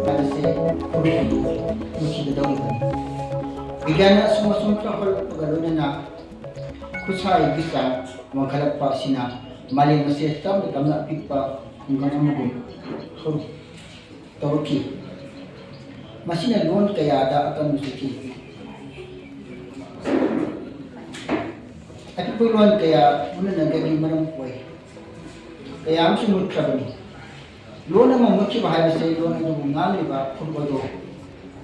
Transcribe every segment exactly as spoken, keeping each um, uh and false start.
ꯍꯥꯏꯕꯁꯦ ꯈꯨꯗꯣꯡ ꯅꯨꯡꯁꯤꯒꯗꯧꯔꯤꯕꯅꯤ꯫ ꯕꯤꯒ꯭ꯌꯥꯟꯅ ꯑꯁꯨꯝ ꯑꯁꯨꯝ ꯆꯥꯎꯈꯠꯂꯛꯄꯒ ꯂꯣꯏꯅꯅ ꯈꯨꯠꯁꯥ ꯍꯩꯕꯒꯤ ꯆꯥꯡ ꯋꯥꯡꯈꯠꯂꯛꯄ ꯑꯁꯤꯅ ꯃꯥꯂꯦꯝ ꯑꯁꯦ ꯇꯞꯅ ꯇꯞꯅ ꯑꯄꯤꯛꯄ ꯈꯨꯡꯒꯪ ꯑꯃꯒꯨꯝ ꯍꯧ-, ꯇꯧꯔꯛꯈꯤ꯫ ꯃꯁꯤꯅ ꯂꯣꯟ ꯀꯌꯥꯗ ꯑꯀꯟꯕ ꯆꯠꯈꯤ꯫ ꯑꯄꯤꯛꯄ ꯂꯣꯟ ꯀꯌꯥ ꯃꯨꯠꯅꯅꯕꯒꯤ ꯃꯔꯝ ꯑꯣꯏ꯫ ꯀꯌꯥ ꯑꯃꯁꯨ ꯃꯨꯠꯈ꯭ꯔꯕꯅꯤ꯫ ꯂꯣꯟ ꯑꯃ ꯃꯨꯠꯈꯤꯕ ꯍꯥꯏꯕꯁꯦ ꯂꯣꯟ ꯑꯗꯨꯕꯨ ꯉꯥꯡꯂꯤꯕ ꯐꯨꯔꯨꯞ ꯑꯗꯨ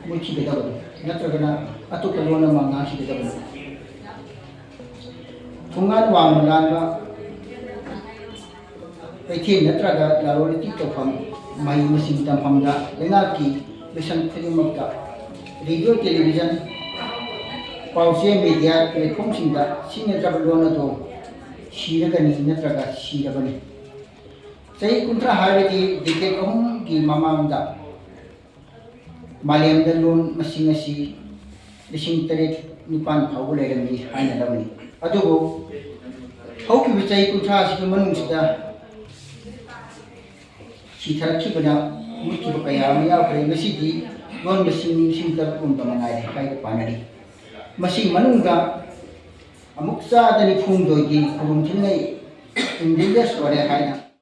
ꯃꯨꯠꯈꯤꯒꯗꯕꯅꯤ, ꯅꯠꯇ꯭ꯔꯒꯅ ꯑꯇꯣꯞꯄ ꯂꯣꯟ ꯑꯃ ꯉꯥꯡꯈꯤꯒꯗꯕꯅꯤ꯫ ꯊꯣꯡꯒꯥꯟ ꯋꯥꯡꯃ ꯂꯥꯟꯕ ꯀꯩꯊꯦꯜ ꯅꯠꯇ꯭ꯔꯒ ꯂꯂꯣꯟ ꯏꯇꯤꯛ ꯇꯧꯐꯝ, ꯃꯍꯩ ꯃꯁꯤꯡ ꯇꯝꯐꯝꯗ ꯂꯩꯉꯥꯛꯀꯤ ꯂꯣꯏꯁꯪ ꯈꯨꯗꯤꯡꯃꯛꯇ ꯔꯦꯗꯤꯑꯣ, ꯇꯦꯂꯤꯚꯤꯖꯟ, ꯄꯥꯎꯆꯦ, ꯃꯦꯗꯤꯌꯥ ꯄ꯭ꯂꯦꯠꯐꯣꯝꯁꯤꯡꯗ ꯁꯤꯖꯤꯟꯅꯗ꯭ꯔꯕ ꯂꯣꯟ ꯑꯗꯨ ꯁꯤꯔꯒꯅꯤ ꯅꯠꯇ꯭ꯔꯒ ꯁꯤꯔꯕꯅꯤ꯫ ꯆꯍꯤ ꯀꯨꯟꯊ꯭ꯔꯥ ꯍꯥꯏꯕꯗꯤ ꯗꯦꯀꯦꯠ ꯑꯍꯨꯝꯒꯤ ꯃꯃꯥꯡꯗ ꯃꯥꯂꯦꯝꯗ ꯂꯣꯟ ꯃꯁꯤꯡ ꯑꯁꯤ ꯂꯤꯁꯤꯡ ꯇꯔꯦꯠ ꯅꯤꯄꯥꯟ ꯐꯥꯎꯕ ꯂꯩꯔꯝꯃꯤ ꯍꯥꯏꯅ ꯂꯧꯅꯩ꯫ ꯑꯗꯨꯕꯨ ꯍꯧꯈꯤꯕ ꯆꯍꯤ ꯀꯨꯟꯊ꯭ꯔꯥ ꯑꯁꯤꯒꯤ ꯃꯅꯨꯡꯁꯤꯗ ꯁꯤꯊꯔꯛꯈꯤꯕꯅ ꯃꯨꯠꯈꯤꯕ ꯀꯌꯥ ꯑꯃ ꯌꯥꯎꯈ꯭ꯔꯦ꯫ ꯉꯁꯤꯗꯤ ꯂꯣꯟ ꯃꯁꯤꯡ ꯂꯤꯁꯤꯡ ꯇꯔꯨꯛ ꯔꯣꯝꯗ ꯃꯉꯥꯏꯔꯦ ꯍꯥꯏꯅ ꯄꯥꯅꯔꯤ꯫ ꯃꯁꯤꯒꯤ ꯃꯅꯨꯡꯗ ꯑꯃꯨꯛ ꯆꯥꯗ ꯅꯤꯐꯨ ꯍꯨꯝꯗꯣꯏꯗꯤ ꯈꯨꯔꯨꯝ ꯊꯤꯟꯅꯩ, ꯏꯟꯗꯤꯖꯤꯅꯁ ꯑꯣꯏꯔꯦ ꯍꯥꯏꯅ